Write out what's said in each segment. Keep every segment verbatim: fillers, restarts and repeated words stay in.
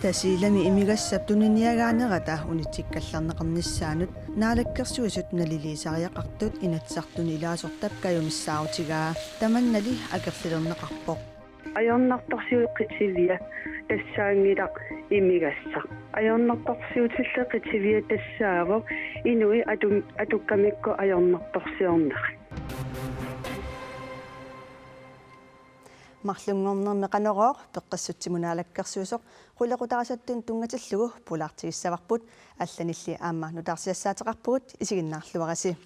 Tasiilami imigassap tuniniagaanerata unitsikkallarneqarnissaanut Naalakkersuisut naliliisariaqartut Inatsisartuni ilaasortap kajumissaarutigaa. Tamannali akerlilerneqarpoq. Ajornartorsiut qitiviat tassaanngilaq imigassaq. Ajornartorsiutillit qitiviat tassaavoq inuit atu-, atukkamikku ajornartorsiornerat. Marlunngornermi Qanorooq Peqqissutsimut Naalakkersuisoq qulequtarisattut tunngatillugu pulaartigissavarput, allanilli aamma nutaarsiassaateqarpugut, isiginnaarluarisi.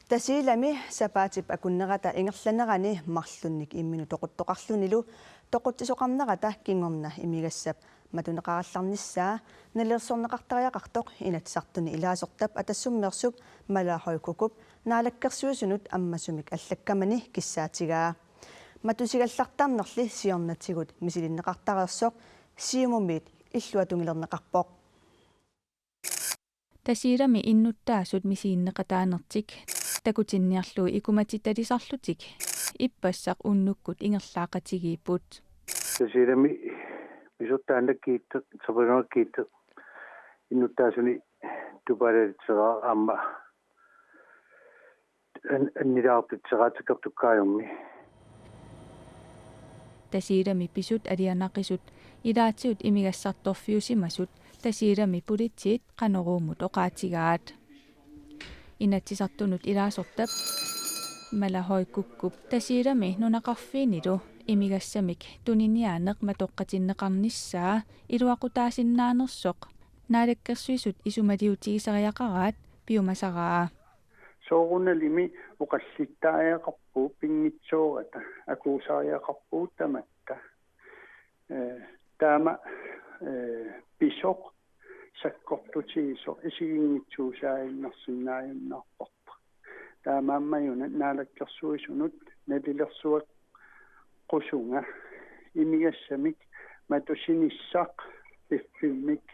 Tasiilami sapaatip akunnerata ingerlanerani marlunnik imminut toquttoqarlunilu toqutsisoqarnerata kingorna imigassap matuneqarallarnissaa nalilersorneqartariaqartoq Inatsisartuni ilaasortap Atassummeersup Malaahoj Kukup Naalakkersuisunut ammasumik allakkamani kissaatigaa. Matusigallartarnerli siornatigut misilinneqartareersoq Siumumiit illuatungiliorneqarpoq. Tasiilami innuttaasut misiginneqataanertik takutinniarlugu ikumatitalisarlutik ippassaq unnukkut ingerlaaqatigiipput. Tasiilami pisut taanna kiitteq, sapaatip akunnerata kiitteq innuttaasuni tupaalaalitseraat aamma an-, annilaartitseraat takortukkaajummi. Tasiilami pisut alianaqisut ilaatigut imigassartorfiusimasut Tasiilami politiit Qanoruumut oqaatigaat. Inatsisartunut ilaasortap Malaahoj Kukup Tasiilami nunaqarfiinilu imigassamik tuniniaaneq matoqqatinneqarnissaa iluaqutaasinnaanersoq Naalakkersuisut isumaliutigisariaqaraat piumasaraa. Soorunalimi oqallittariaqarpugut pinngitsoorata, akuusariaqarpugut tamatta. Eh, taama, eh, pisoq sakkortutigisoq isiginngitsuusaajunnaarsinnaajunnaarparput. Taamaammat una Naalakkersuisunut nalilersueqqusunga imigassamik matusinissaq piffimmik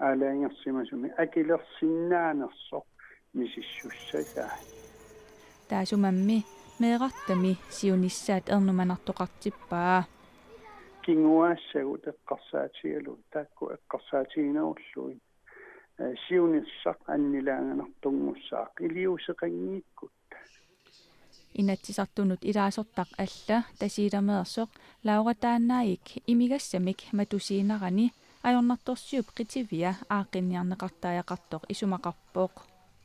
aalajangersimasumik akilersinnaanersoq misissussagai. Taasumami meerartami siunissaat ernumanartoqartippaa. Kinguaassagut eqqarsaatigalugit, taakku eqqarsaatiginerullugit, eh, siunissaq annilaanganartunngussaaq iliuuseqanngikkutta. Inatsisartunut ilaasortaq alla Tasiilameersoq Laura Taannaik imigassamik matusiinerani ajornartorsiup qitivia aaqqinniarneqartariaqartoq isumaqarpoq.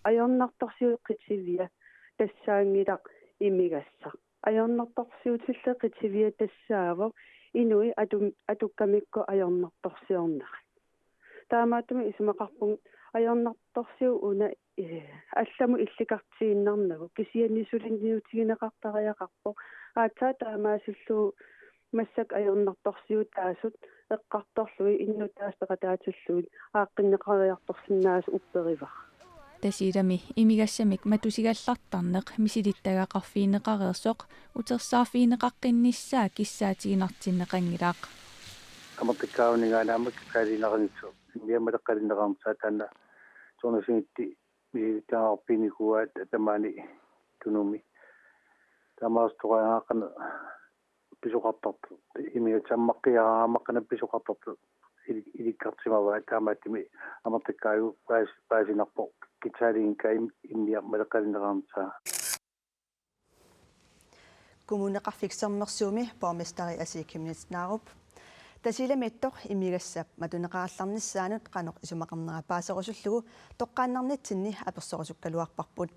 Ajornartorsiut qitiviat tassaanngilaq imigassaq. Ajornartorsiutillit qitiviat tassaavoq inuit atu-, atukkamikku ajornartorsiornerat. Taamaattumik isumaqarpunga ajornartorsiut una, eh, allamut illikartiinnarnagu, kisianni suliniutigineqartariaqarpoq. Aatsaat taamaasillugu massakkut ajornartorsiutaasut eqqartorlugit innuttaasut peqataatillugit aaqqinneqariartorsinnaasut upperivara. Tasiilami imigassamik matusigallartarneq misilittagaqarfigineqareersoq utersaarfigineqaqqinnissaa kissaatiginartinneqanngilaq. Amertakkaavunninngaanniit aamma kitaaliineqarnitsoq, immiammat eqqalinneqarnissaa taanna tornisingitti misilittagaqarfiginikuuaat tamaani Tunumi. Taamaasoq toqajaqqaneq pisoqartartoq, imigassaq ammaqqiaraangama qanoq pisoqartartoq ili-, ilikkarsimavaat, taamaattumik amertakkaajuvoq paas-, paasinarpoq kitaaliinnginnakkaat im-, immiammat eqqalinneqarnissaa. Kommuneqarfik Sermersuumi borgmesteri Asii Chemnitz Narup Tasiilamiittoq imigassap matuneqarallarnissaanut qanoq isumaqarnera paaserusullugu toqqaannarnitsinni apersorusukkaluarparput.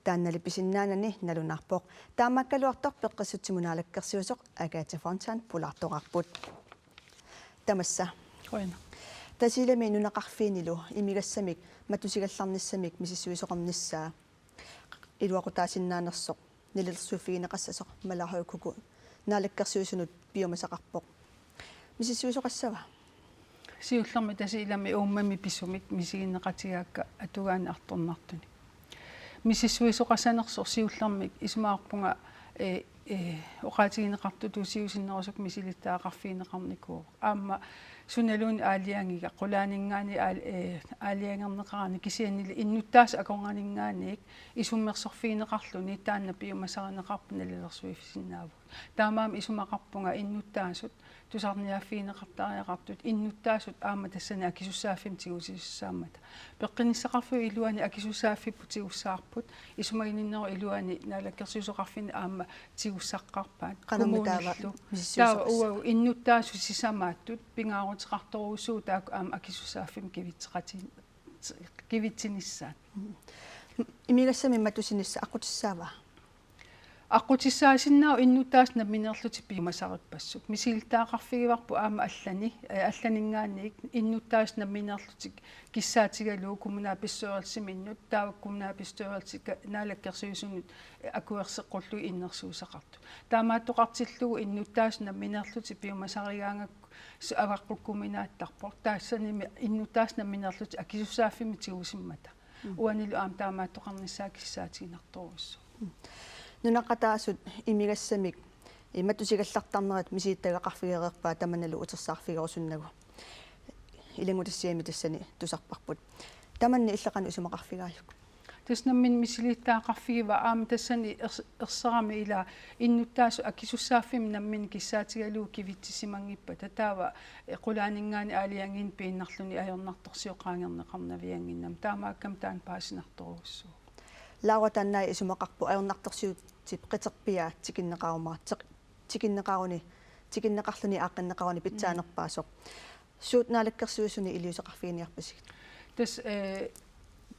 Taannali pisinnaanani nalunaarpoq. Taamaakkaluartoq Peqqissutsimut Naalakkersuisoq Agathe Fontain pulaartoqarput. Tamassa. Qujanaq. Tasiilami nunaqarfiinilu imigassamik matusigallarnissamik misissuisoqarnissaa iluaqutaasinnaanersoq nalilersuiffigineqassasoq Malaahoj Kuku Naalakkersuisunut piumasaqarpoq. Misissuisoqassava? Siullermik Tasiilami uummami pisumik misiginneqatigaakka atugaanni artornartunik. Misissuisoqassanersoq siullermik isumaqarpunga, eh, eh, oqaatigineqartutut siusinnerusukkut misilittagaqarfigineqarnikuuvoq. Aamma sunaluunniit aalajangiga, qulaaninngaanniit aal-, eh, aalajangerneqarani kisiannili innuttaasut akornanninngaanniit isummersorfigineqarluni taanna piumasarineqarpoq nalilersuiffisinnaavugut. Taamaammat isumaqarpunga innuttaasut tusarniaaffigineqartariaqartut innuttaasut aamma tassani akisussaaffimmi tigusisussaammata. Peqqinnissaqarfiup iluani akisussaaffipput tigussavarput, isumaginninnerup iluani naalakkersuisoqarfinni aamma tigussaqqaarpaat. Qanormi taava kommunillu misissuisoqassavat? Taava uagut innuttaasut sisamaattut pingaaruteqartorujussuuvoq taakku aamma akisussaaffimmik kivitseqatin-, kivitsinissaat. Imigassamik matusinissaq aqqutissaava? Aqqutissaasinnaavoq innuttaasut nammineerlutik piumasarippassuit. Misilittagaqarfigivarput aamma allani, eh, allaninngaanniit innuttaasut nammineerlutik kissaatigalugu kommunalbestyrelsiminnut, taava kommunalbestyrelsi-, ka-, naalakkersuisunut, eh, akuerseqqullugit innersuussaqartut. Taamaattoqartillugu innuttaasut nammineerlutik piumasarigaangakku su-, avaqqukkuminaattarpoq. Taassanimi innuttaasut nammineerlutik akisussaaffimmik tigusimmata. Mm. Uanilu aamma taamaattoqarnissaa kissaatiginartorujussuuvoq. Mm. Nunaqqataasut imigassamik matusigallartarnerat misilittagaqarfigereerpaat tamannalu utersaarfigerusunnagu. Ilanngutassiami tassani tusarparput. Tamanna illit qanoq isumaqarfigaajuk? Tassa nammineq misilittagaqarfigivaat aamma tassani ers-, erserami ila innuttaasut akisussaaffimmik nammineq kissaatigalugu kivitsisimanngippata taava, eh, qulaaninngaanniit aalajangiinnaq piinnarluni ajornartorsiut qaangerneqarnaviannginnami. Taamaakkami taanna paasinartorujussuuvoq. Laura, taanna isumaqarpoq ajornartorsiutip qiterpiaa tikinneqarumaar-, tiq-, tikinneqaruni, tikinneqarluni aaqqinneqaruni pitsaanerpaasoq. Suut naalakkersuisuni iliuuseqarfiginiarpasigit? Tassa, eh,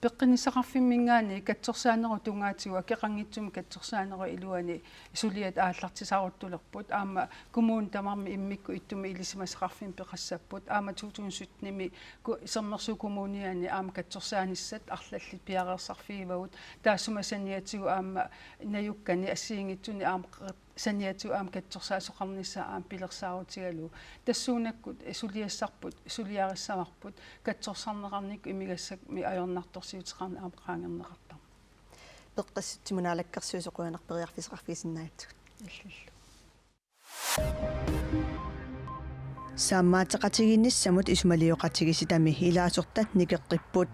peqqinnissaqarfimminngaanniit katsorsaanerup tungaatigut akeqanngitsumik katsorsaanerup iluani suliat aallartisaruttulerput. Aamma kommunit tamarmik immikkut ittumik ilisimasaqarfimmik peqassapput. Aamma to tusind syttenimi ku-, Sermersuup Kommuniani aamma katsorsaanissat arlallit piareersarfigivagut. Taassuma saniatigut aamma najukkani assigiinngitsuni aamma qe-, saniatigut aamma katsorsaasoqarnissaa aamma pilersaarutigalugu. Tassuunakkut suliassarput, suliarissavarput, katsorsarneqarnikkut imigassamik ajornartorsiuteqarneq aamma qaangerneqartarpoq. Peqqissutsimut naalakkersuisoq qujanaq periarfissaqarfigisinnaagatsigut. Illillu. Saammaateqatigiinnissamut isumalioqatigiissitami ilaasortat nikeqqipput.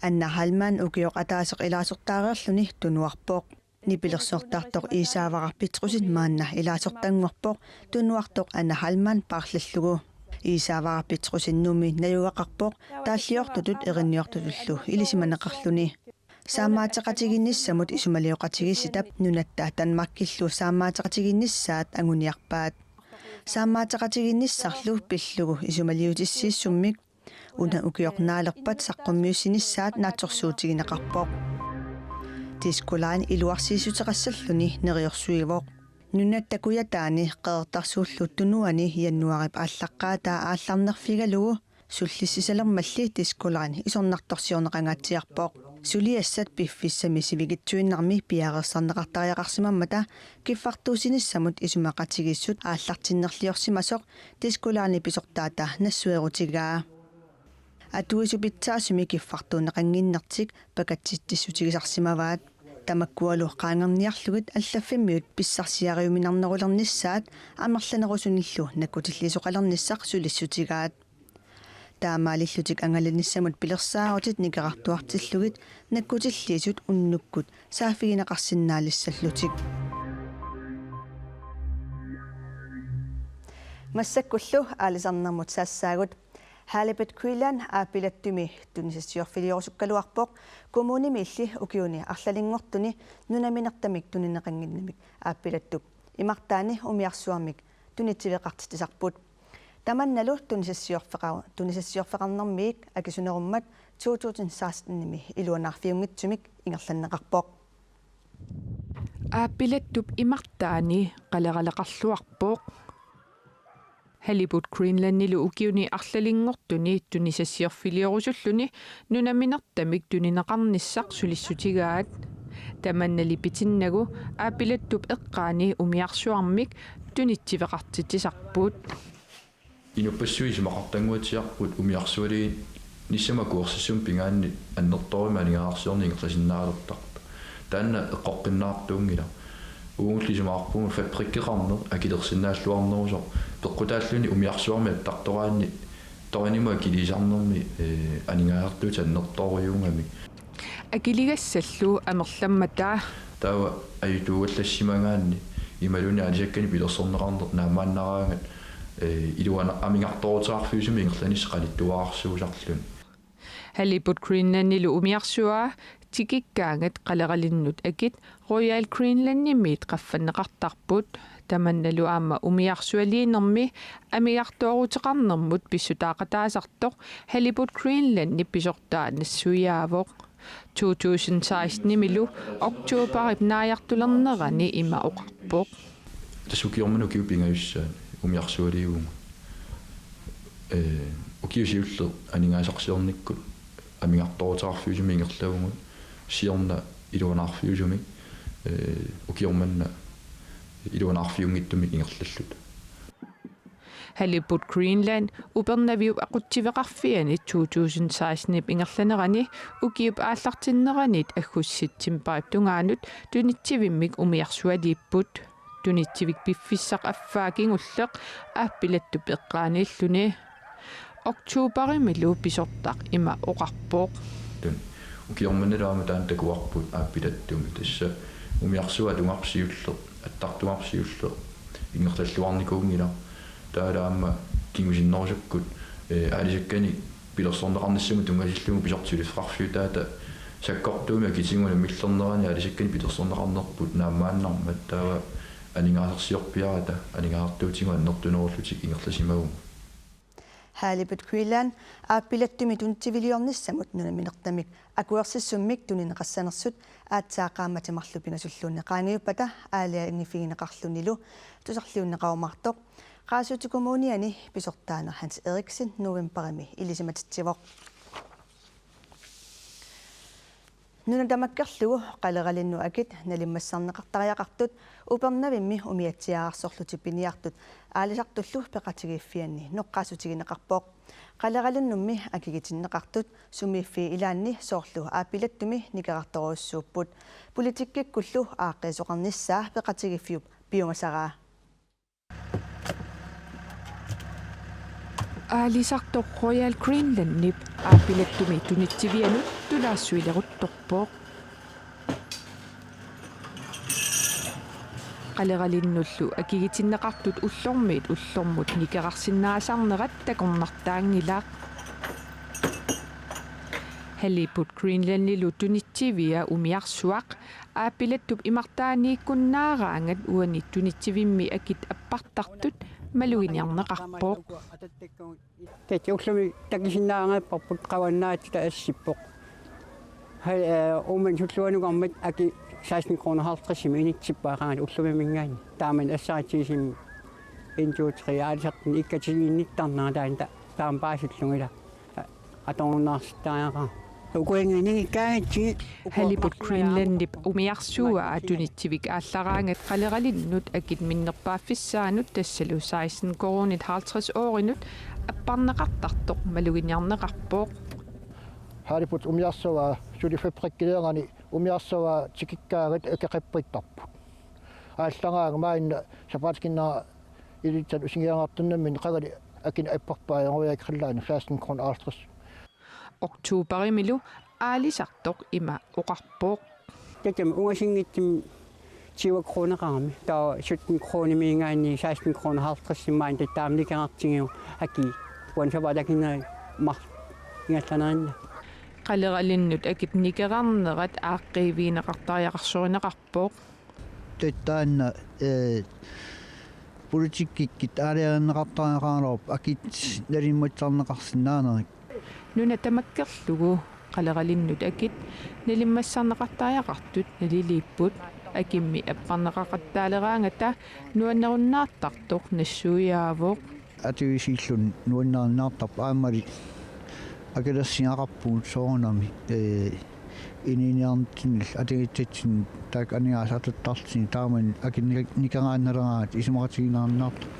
Anna Heilmann ukioq ataaseq ilaasortaareerluni tunuarpoq. Nipilersortaartoq Isaavara Petrussen maanna ilaasortanngorpoq tunuartoq Anna Heilmann paarlallugu. Isaavara Petrussen Nuummi najugaqarpoq taalliortutut erinniortutullu ilisimaneqarluni. Saammaateqatigiinnissamut isumalioqatigiissitap nunatta Danmarkillu saammaateqatigiinnissaat anguniarpaat. Saammaateqatigiinnissarlu pillugu isumaliutissiissummik una ukioq naalerpat saqqummiussinissaat naatsorsuutigineqarpoq. Disko Line iluarsiissuteqassalluni neriorsuivoq. Nunatta Kujataani Qeqertarsuullu Tunuani januaarip aallaqqaataa aallarnerfigalugu sullissisalermalli Disko Line isornartorsiorneqangaatsiarpoq. Suliassat piffissami sivikitsuinnarmi piareersarneqartariaqarsimammata kiffartuussinissamut isumaqatigiissut aallartinnerliorsimasoq Disko Linep pisortaata nassuerutigaa. Atuisut pitsaasumik kiffartuunneqannginnertik pakatsitsissutigisarsimavaat. Tamakkualu qaangerniarlugit allaffimmiut pissarsiariuminarnerulernissaat amerlanerusunillu nakkutilliisoqalernissaq sulissutigaat. Taamaalillutik angalanissamut pilersaarutit nikerartuartillugit nakkutilliisut unnukkut saaffigineqarsinnaalissallutik. Massakkullu aalisarnermut saassaagut. Halibut Greenland Aappilattumi tunisassiorfiliorusukkaluarpoq kommunimiilli ukiuni arlalinngortuni nunaminertamik tunineqannginnamik Aappilattup imartaani umiarsuarmik tunitsiveqartitsisarput. Tamannalu tunisassiorfeqa-, tunisassiorfeqarnermiit akisunerummat to tusind sekstenimi iluanaarfiunngitsumik ingerlanneqarpoq. Aappilattup imartaani qaleraleqarluarpoq. Halibut Greenlandilu ukiuni arlalinngortuni tunisassiorfiliorusulluni nunaminertamik tunineqarnissaq sulissutigaat. Tamannali pitinnagu Aappilattup eqqaani umiarsuarmik tunitsiveqartitsisarput. Inuppassuit isumaqartannguatsiarput umiarsualiinissamut akuersissummik pingaartumik annertoorujussuarmik aningaasarsiorneq ingerlasinnaalertarpoq. Taanna eqqoqqinnaartuunngilaq. Uagulli isumaqarpunga fabrikkeqarneq akilersinnaalluarnerusoq. Peqqutaalluni umiarsuarmik attartoraanni toranimut akiliisarnermi, eh, aningaasartuutit annertoorujuugamik. Akiligassallu amerlammata. Taava ajutuugallassimagaanni Imaluunniit aalisakkanik pilersorneqarneq naammaannaraangat, ee, iluana-, amigartooruteqarfiusumik ingerlanissaq qanittuararsuusarluni. Halibut Greenlandilu umiarsuaa tikikkaangat qaleralinnut akit Royal Greenlandimiit qaffanneqartarput. Tamannalu aamma umiarsualiinermi amigartooruteqarnermut pissutaaqataasartoq Halibut Greenlandi pisortaa nassuiaavoq. To tusind seksten-imilu oktoberip naajartulernerani ima oqarpoq: Tassa ukioq manna ukiut pingajussaat umiarsualiuvugut. Ee, ukiut siulliit aningaasarsiornikkut amigartooruteqarfiusumik ingerlavugut, siorna iluanaarfiusumik, ee, ukioq manna iluanaarfiunngitsumik ingerlalluta. Halibut Greenland Upernaviup aqutsiveqarfiani to tusind seksten-ip ingerlanerani ukiup aallartinneranit aggustip septemberip tungaanut tunitsivimmik umiarsualiipput. Tunitsivik piffissaq affaa kingulleq aappilattup eqqaaniilluni. Oktoberimilu pisortaq ima oqarpoq: Tun. Ukioq manna aamma taanna takuarput aappilattumi. Tassa umiarsuaq atungarput siulleq, attartungarput siulleq ingerlalluarnikuunngilaq. Taava aamma kingusinnerusukkut, ee, aalisakkanik pilersorneqarnissamut tunngatillugu pisortat suliffeqarfiutaata sakkortuumik akitigut unammillernerani aalisakkanik pilersorneqarnerput naammaannarmat, taava aningaasarsiorpiarata aningaasartuutigut annertunerullutik ingerlasimavugut. Halibut Greenland aappilattumi tunitsiviliornissamut nunaminertamik akuersissummik tunineqassanersut aatsaat qaammatit marluk pingasulluunniit qaangiuppata aalajangiiffigineqarlunilu tusarliunneqarumaartoq Qaasuitsup Kommuniani pisortaaneq Hans Eriksen novembarimi ilisimatitsivoq. Nuna tamakkerlugu qaleralinnut akit nalimmassarneqartariaqartut Upernavimmi umiatsiaararsorlutik piniartut aalisartullu peqatigiiffianni noqqaassutigineqarpoq. Qaleralinnummi akigitinneqartut sumiiffiit ilaanni soorlu aappilattumi nikerartorujussuupput. Politikkikkullu aaqqiisoqarnissaa peqatigiiffiup piumasaraa. Aalisartoq Royal Greenlandip aappilattumi tunitsivianut tulaassuileruttorpoq. Qaleralinnullu akigitinneqartut ullormiit ullormut nikerarsinnaasarnerat takornartaanngilaq. Halibut Greenlandilu tunitsivia umiarsuaq aappilattup imartaaniikkunnaaraangat uani tunitsivimmi akit appartartut maluginiarneqarpoq. Tassa ullumi takusinnaanngilaq, qavannaatsita assippoq. Haj, eh, uummannaq sulluanukarmat akit seksten kroner halvtredsimik inissippaa, qangali ullumiminngaanniit. Taamani assaritsigisumik en, to, tre aalisartuni ikkatigiinnittarnera taanna ta-, taama paasillugilaa. Atorunnaarsittariaqarpoq. Ukuinngi ningikkaangatsigit. Halibut Greenlandip umiarsuaa tunitsivik aallaraangat qaleralinnut akit minnerpaaffissaanut tassalu seksten koruunit halvtreds ørenut apparneqartartoq maluginiarneqarpoq. Halibut umiarsuaa suli fabrikkileerani umiarsuaa tikikkaangat akeqappittarput. Aallaraangat maanna sapaatip akunnera ilitsan usingiangaartunnammin qangali akinik apparpaa Royal Greenlandip seksten kroner halvtreds. Oktoberimilu aalisartoq ima oqarpoq. Tassami ungasinngitsumik tyve kroneqarami. Taava sytten kronimiinngaanniit seksten kroner halvtredsimik maani taava taama nikerartigivoq akit uani sapaatip akunneri marluk ingerlanerinnaat. Qaleralinnut akit nikerarnerat aaqqiivigineqartariaqarsorineqarpoq. Tassa taanna, eh, politikkikkut aalajangerneqartariaqaraluarpoq akit nalimmassarneqarsinnaanerit. Nuna tamakkerlugu qaleralinnut akit nalimmassarneqartariaqartut naliliipput. Akimmi apparneqaqattaaleraangata nuannerunnaartartoq nassuiaavoq. Atuisuilluni nuannarinnartarpoq, aammali akilersinngeqarpugut soorunami, ee, inuuniarnitsinni atugutsitsinni taakku aningaasat atuuttarluni taamani akit nik-, nikeraannaleraangat isumaqatiginerinnartarpoq.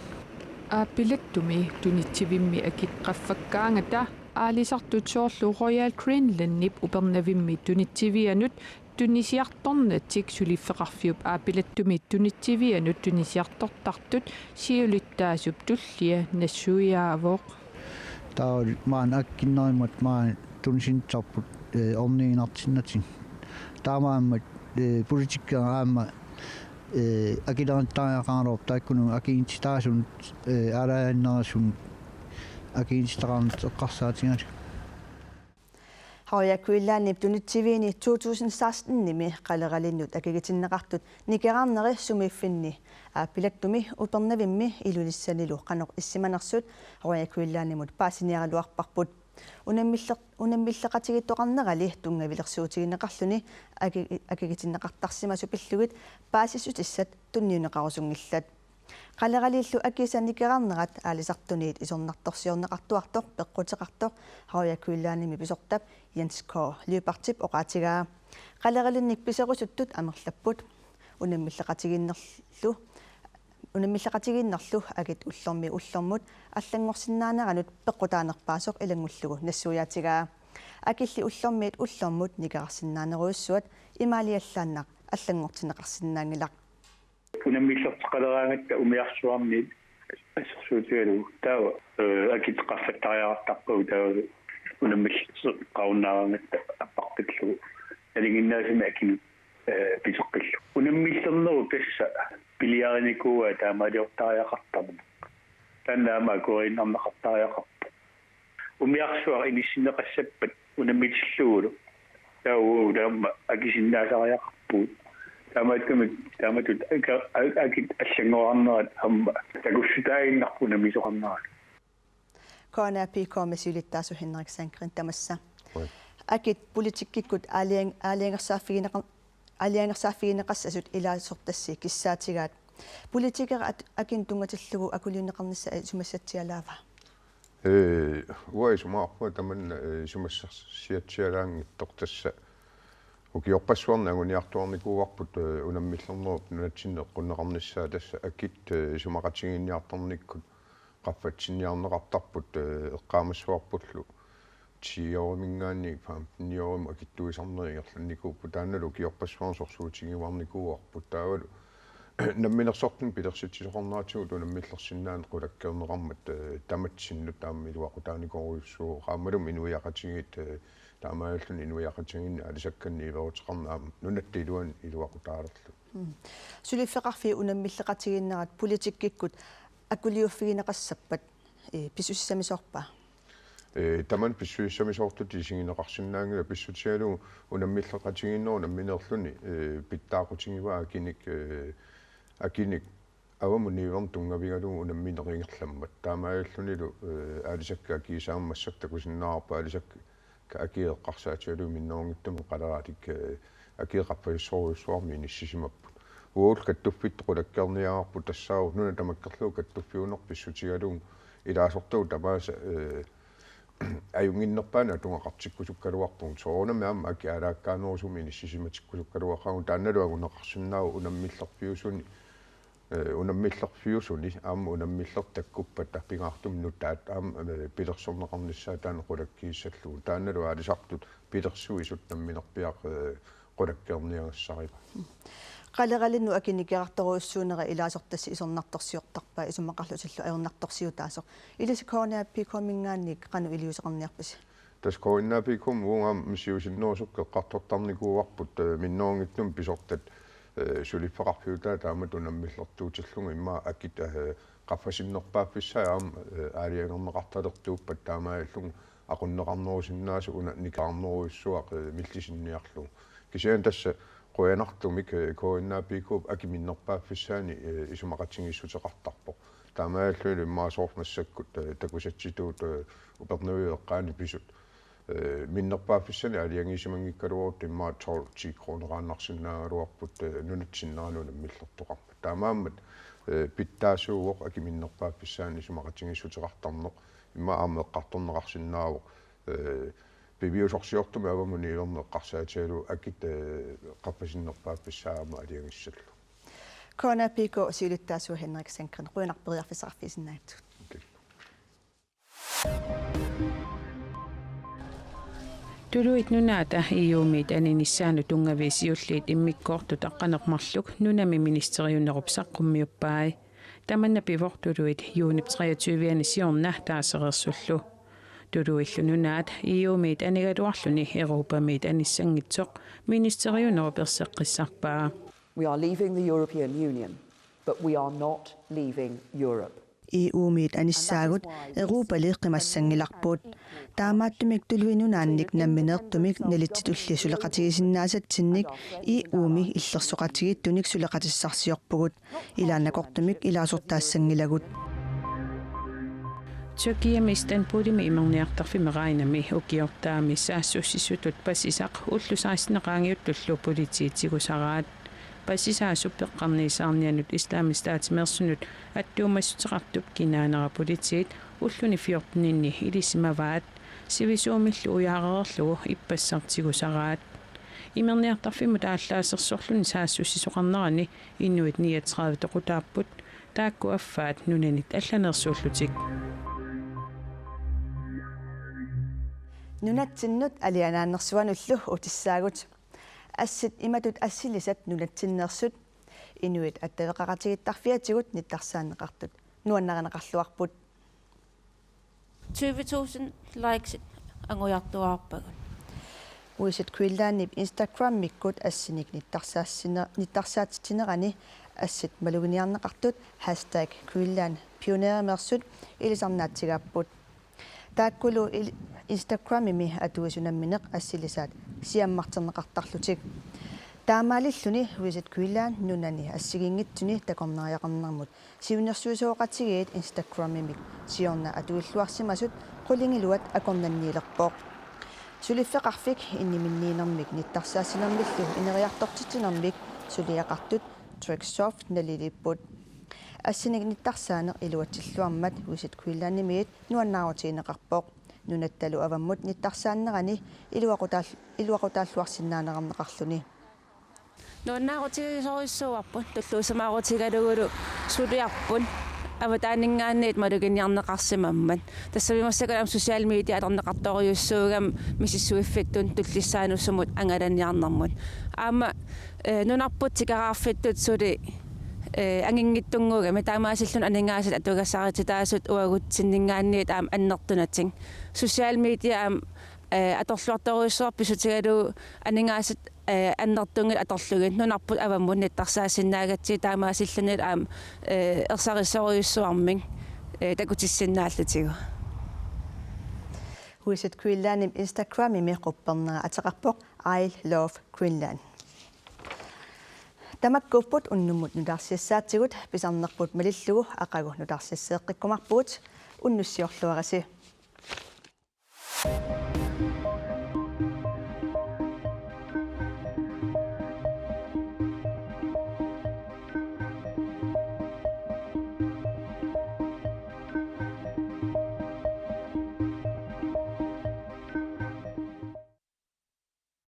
Aappilattumi tunitsivimmi akit qaffakkaangata aalisartut soorlu Royal Greenlandip Upernavimmi tunitsivianut tunisiartornatik suliffeqarfiup aappilattumi tunitsivianut tunisiartortartut siulittaasup tullia nassuiaavoq. Taava maani akkinnerimmat maani tunisinneqarput, eh, orniginarsinnatigut. Taamaammat, eh, politikkerneq aamma Ee, akilerattariaqaraluarpoq taakkununnga akigiittitaasunut, ee, aalajannerusumik akigiittitaqarneq eqqarsaatigalugu. Royal Greenlandip tunitsiviini to tusind seksten-imi qaleralinnut akigitinneqartut nikerarneri sumiiffinni Aappilattumi, Upernavimmi Ilulissanilu qanoq issimanersut Royal Greenlandimut paasiniaraluarparput. Unammiller-, unammilleqatigiittoqarnerali tunngavilersuutigineqarluni aki-, akigitinneqartarsimasut pillugit paasissutissat tunniunneqarusunngillat. Qaleraliillu akiisa nikerarnerat aalisartuniit isornartorsiorneqartuartoq peqquteqartoq Royal Greenlandimi pisortap Jens K. Lyberthip oqaatigaa. Qaleralinnik piserusuttut amerlapput. Unammilleqatigiinnerlu, unammilleqatigiinnerlu akit ullormiit ullormut allanngorsinnaaneranut peqqutaanerpaasoq ilanngullugu nassuiaatigaa. Akilli ullormiit ullormut nikerarsinnaanerujussuat imaaliallaannaq allanngortinneqarsinnaanngilaq. Unammillerteqaleraangatta umiarsuarniit assersuutigalugu taava, ee, akit qaffattariaqartarpagut taavalu unammillerteqqarunnaaraangatta apparpillugu. Nalinginnaasumik akinut, ee, piseqqillugu. Unammillernerup tassa piliarinikuuaa taamaaliortariaqartarneq. Taanna aamma akueriinnarneqartariaqarpoq. Umiarsuaq inissinneqassappat unammillillugulu. Taava uagut aamma akisinnaasariaqarpugut. Taamaattumik taamatut aka-, a-, akit allanngorarnerat aamma takussutaaginnarpoq unammisoqarneranut. K N A P K-mi siulittaasup Henrik Sandgreen tamassa. Oi. Akit politikkikkut aalajan-, aalajangersaaffigineqar-, aalajangersaaffigineqassasut ilaasortassi kissaatigaat. Politikerit akinik tunngatillugu akuliunneqarnissaa isumassatsialaava? Ee, uanga isumaqarpunga tamanna, ee, isumassarsiatsialaanngitsoq, tassa ukiorpassuarni anguniartuarnikuuarput, ee, unammillernerup nunatsinni eqqunneqarnissaa, tassa akit, ee, isumaqatigiinniartarnikkut qaffatsinniarneqartarput, ee, eqqaamassavarpullu ti-årimiinngaanniit femten-årimut akittuisarnerit ingerlannikuupput, taannalu ukiorpassuarni sorsuutigiuarnikuuarput. Taavalu namminersortunik pilersitsisoqarneratigut unammillersinnaaneq qulakkeerneqarmat, ee, tamatsinnut aamma iluaqutaanikorujussuuvoq. Aammalu inuiaqatigiit, ee, taamaalilluni inuiaqatigiinni aalisakkanni niueruteqarneq aamma nunatta iluani iluaqutaalerlugu. Mm. Suliffeqarfiit unammilleqatigiinnerat politikkikkut akuliuffigineqassappat, ee, pissusissamisoorpa? Ee, tamanna pissusissamisoortutut isigineqarsinnaanngilaq, pissutigalugu unammilleqatigiinnerup nammineerluni, ee, pitsaaqutigivaa akinik, ee, akinik avammut niuerneq tunngavigalugu unammineq ingerlammat. Taamaalillunilu, ee, aalisakkat akiit aamma massakkut takusinnaavarput, aalisakkat akiit eqqarsaatigalugit minnerunngitsumik qaleralik, ee, akit qaffasissorujussuarmik inissisimapput. Uagullu kattuffittut qulakkeerniagarput tassaavoq nuna tamakkerlugu kattuffiuneq pissutigalugu ilaasortagut tamaasa, ee, ajunnginnerpaanik atugaqartikkusukkaluarpugut. Soorunami aamma akit aalaakkaanerusumik inissisimatikkusukkaluaqaagut, taannalu anguneqarsinnaavoq unammillerfiusuni, ee, unammillerfiusuni aamma unammillertut takkuppat pingaartumik nutaat aamma, ee, pilersorneqarnissaat taanna qulakkiissallugu. Taannalu aalisartut pilersuisut namminerpiaq, ee, qulakkeerniagassarivaat. Qaleralinnut akit nikerartorujussuunera ilaasortassi isornartorsiortarpa isumaqarlutillu ajornartorsiutaasoq? Ilissi K N A P K-miinngaanniit qanoq iliuuseqarniarpisi? Tassa K N A P K-mi uunga aamma siusinnerusukkut eqqartortarnikuuarput, ee, minnerunngitsumik pisortat, ee, suliffeqarfiutaat taamatut unammillertuutillugu immaqa akit, ee, qaffasinnerpaaffissaat aamma, ee, aalajangerneqartalertuuppat taamaalilluni aqunneqarnerusinnaasut una nikerarnerujussuaq, ee, millisinniarlugu. Kisianni tassa qujanartumik, ee, K N A P K-p akit minnerpaaffissaani, ee, isumaqatigiissuteqartarpoq. Taamaalillunilu immaqa soorlu massakkut, ee, takusassitut, ee, Upernaviup eqqaani pisut, ee, minnerpaaffissanik aalajangiisimanngikkaluarutta immaqa tolv ti kroneraannarsinnaagaluarput, ee, nunatsinneranut unammillertoqarmat. Taamaammat, ee, pitsaasuuvoq akit minnerpaaffissaani isumaqatigiissuteqartarneq, immaqa aamma eqqartorneqarsinnaavoq, ee, piviusorsiortumik avammut niuerneq eqqarsaatigalugu akit, ee, qaffasinnerpaaffissaat aamma aalajangissallugu. K N A P K siulittaasuat Henrik Sandgreen, qujanaq periarfissaqarfigisinnaagatsigut. Okay. Tuluit Nunaata E U-miit aninissaannut tunngaviit siulliit immikkoortut aqqaneq-marluk nunami ministeriunerup saqqummiuppai. Tamanna pivoq tuluit juunip treogtyve-ani siorna taasereersullu. Tuluillu Nunaat E U-miit anigaluarluni Europamiit anissanngitsoq ministeriunerup erseqqissarpaa. We are leaving the European Union, but we are not leaving Europe. E U-miit anissaagut Europali qimassanngilarput. Taamaattumik tuluit nunaannik nammineertumik nalitsitulli suleqatigisinnaasatsinnik E U-mi illersoqatigiittunik suleqatissarsiorpugut. Ilaannakortumik ilaasortaassanngilagut. Tyrkiami Istanbulimi imerniartarfimmi Reinami ukiortaami saassussisutut pasisaq ullut seksten qaangiuttullu politiit tigusaraat. Pasisaasup peqqarniisaarnianut Islamisk Stat-imeersunut attuumassuteqartup kinaanera politiit ulluni fjorteninni ilisimavaat. Sivisuumillu ujaarereerlugu ippassaq tigusaraat. Imerniartarfimmut aallaasersorluni saassussisoqarnerani inuit niogtredive toqutaapput, taakku affaat nunanit allaneersuullutik. Nunatsinnut alianaannersuanullu utissaagut. Assit imatut assilisat nunatsinneersut inuit attaveqaqatigiittarfiatigut nittarsaanneqartut nuannarineqarluarput. Tyve tusind likes angujartuaarpagut. Visit Greenlandip Instagramikkut assinik nittarsaassine-, nittarsaatitsinerani assit maluginiarneqartut hashtag Greenland pioneerimeersut ilisarnaatsigaapput. Taakkulu il-, Instagramimi atuisut nammineq assilisaat siammarterneqartarlutik. Taamaalilluni Visit Greenland nunani assigiinngitsuni takornariaqarnermut siunnersuisoqatigiit Instagramimik siorna atuilluarsimasut qulingiluat akornanniilerpoq. Suliffeqarfik inniminniinermik nittarsaassinermillu ineriartortitsinermik suliaqartut Tracksoft naliliipput. Assinik nittarsaaneq iluatsilluarmat Visit Greenlandimiit nuannaarutigineqarpoq. Nunattalu avammut nittarsaannerani iluaqutaal-, iluaqutaalluarsinnaaneqarluni. Nuannaarutigisorujussuuarput, tulluusimaarutigalugulu suliarput avataaninngaanniit maluginiarneqarsimammat. Tassami massakkut aamma social media atorneqartorujussuugami misissuiffittut tullissaanut sumut angalaniarnermut. Aamma, eh, nunarput tikeraarfittut suli, eh, anginngitsunnguugami taamaasilluni aningaasat atugassarititaasut uagutsinninngaanniit aamma annertunatik. Social media aamma, eh, atorluartorujussuarput pissutigalugu aningaasat eh, annertunngillat atorlugit nunarput avammut nittarsaassinnaagatsigit taamaasillunilu aamma, eh, ersarissorujussuarmik, eh, takutissinnaallutigit. Visit Greenlandip Instagramimi quppernera ateqarpoq I love Greenland. Tamakkuupput unnummut nutaarsiassaatigut, pisarnerput malillugu aqagu nutaarsiasseeqqikkumaarpugut, unnussiorluarisi.